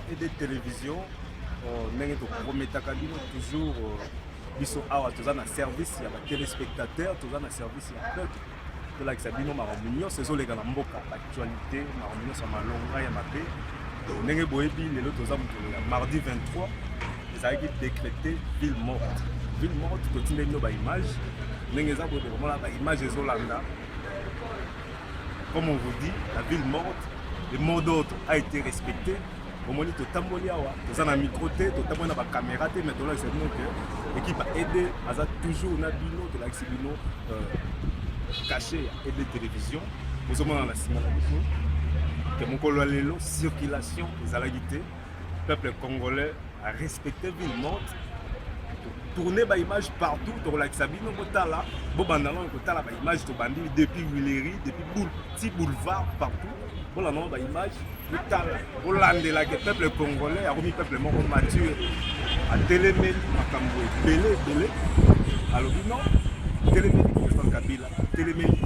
ya ed télévision, ndenge toprometaka bino toujours, biso awa toza na service ya batéléspectateur, toza na service ya peuple. Tolakisa bino makambo nyonso ezoleka na mboka, baactualité, makambo nyonso ya malonga, ya mabe. Donc ndenge boyebi, lelo toza mokolo ya mardi 23, ezalaki décrété ville morte. Ville morte, totindeli bino baimage ndenge eza boye. Bokomona baimage ezolanda. Comme on vous dit, la ville morte, le mot d'ordre a été respecté. Omoni, totamboli awa, toza na micro te, totamboli na bacaméra te, mais tolakisa bino ke équipe aide aza toujours na bino. Tolakisi bino cachet ya ed télévision. Bozomona na nsima na biso ke mokolo ya lelo circulation ezalaki te. Peuple congolais a respecté ville morte. Tourner baimage partout, tokolakisa bino, botala, bobanda nano kotala baimage. Tobandi depuis Huilerie, depuis boule, ti boulevard, partout. Bolanda nano baimage, botala, bolandelaka. Peuple congolais akomi peuple moko mature, atelemeli makambo ebele ebele. Alobi non, telemeli président Kabila, telemeli.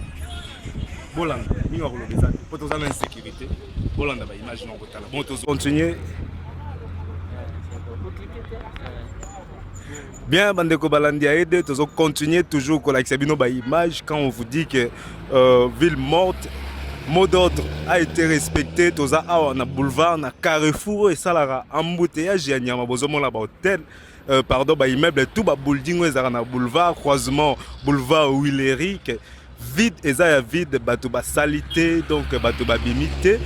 Bolanda mingi ya koloba eza te mpo toza na insécurité. Bolanda baimage na kotala. Bon, tozocontinue bien. Bandeko balandi ya ede, tozocontinue toujours kolakisa bino baimage. Quand on vous dit que ville morte, mot d'ordre a été respecté, toza awa na boulevard, na carrefour oyo esalaka embouteillage ya nyama. Bozomona bahotel, pardon, baimmeuble, tout babuilding oyo ezalaka na boulevard, croisement boulevard Huilerie, vide, eza ya vide, bato basali te, donc bato babimi te.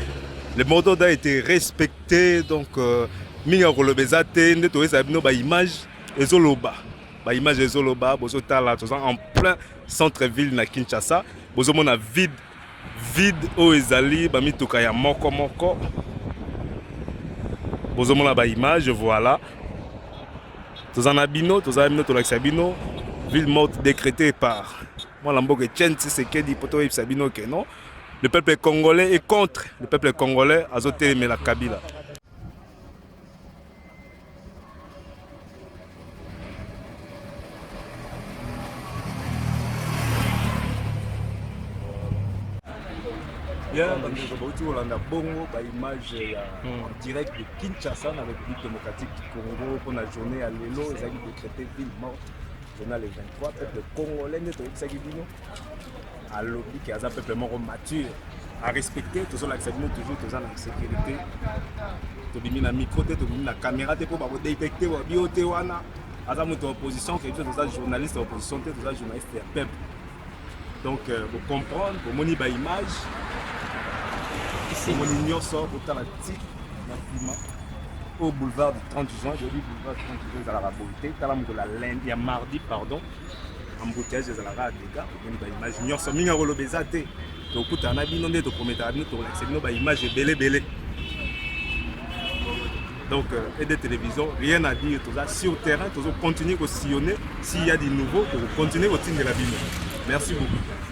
Le mot d'ordre a été respecté. Donc mingi ya koloba eza te. Nde toyesaka bino, baimage ezoloba, baimage ezoloba. Bozotala, toza en plein centre ville na Kinshasa. Bozomona vide, vide oyo ezali bamituka ya moko moko. Bozomona baimage. Voilà, toza na bino, toza na bino, tolakisa bino ville morte décrétée par mwana mboka Etienne Tshisekedi, mpo toyebisa bino ke non, le peuple congolais est contre. Le peuple congolais azotelemela Kabila. Bien, bandeko bauti kolanda bongo baimage ya en direct de Kinshasa, na République démocratique du Congo, mpona journée ya lelo ezalaki décrété ville morte, journal le 23. Peuple congolais, nde toyebisaki bino, alobi ke aza peuple moko mature, arespecte. Tozolakisa bino toujours, toza na sécurité. Tobimi na micro te, tobimi na caméra te, mpo bakodetecte babio te wana aza moto ya opposition, ke biso toza journaliste ya opposition te, toza journaliste ya peuple. Donc bocomprendre, bomoni baimage, bomoni nyonso. Botala ti na nsima au boulevard du 30 juin. Boyebi boulevard du 30 juin ezalaka boye te. Tala mokolo ya lundi, ya mardi, pardon, embouteillage ezalaka ya dega. Omoni baimage nyonso, mingi ya koloba eza te. Tokutana na bino nde toprometaka bino, tokolakisa bino baimage ebele ebele. Donc ed télévision, rien à dire, toza sur terrain, tozo continuer kosillonner. S'il y a du nouveau, tokocontinue kotindela bino. Merci beaucoup.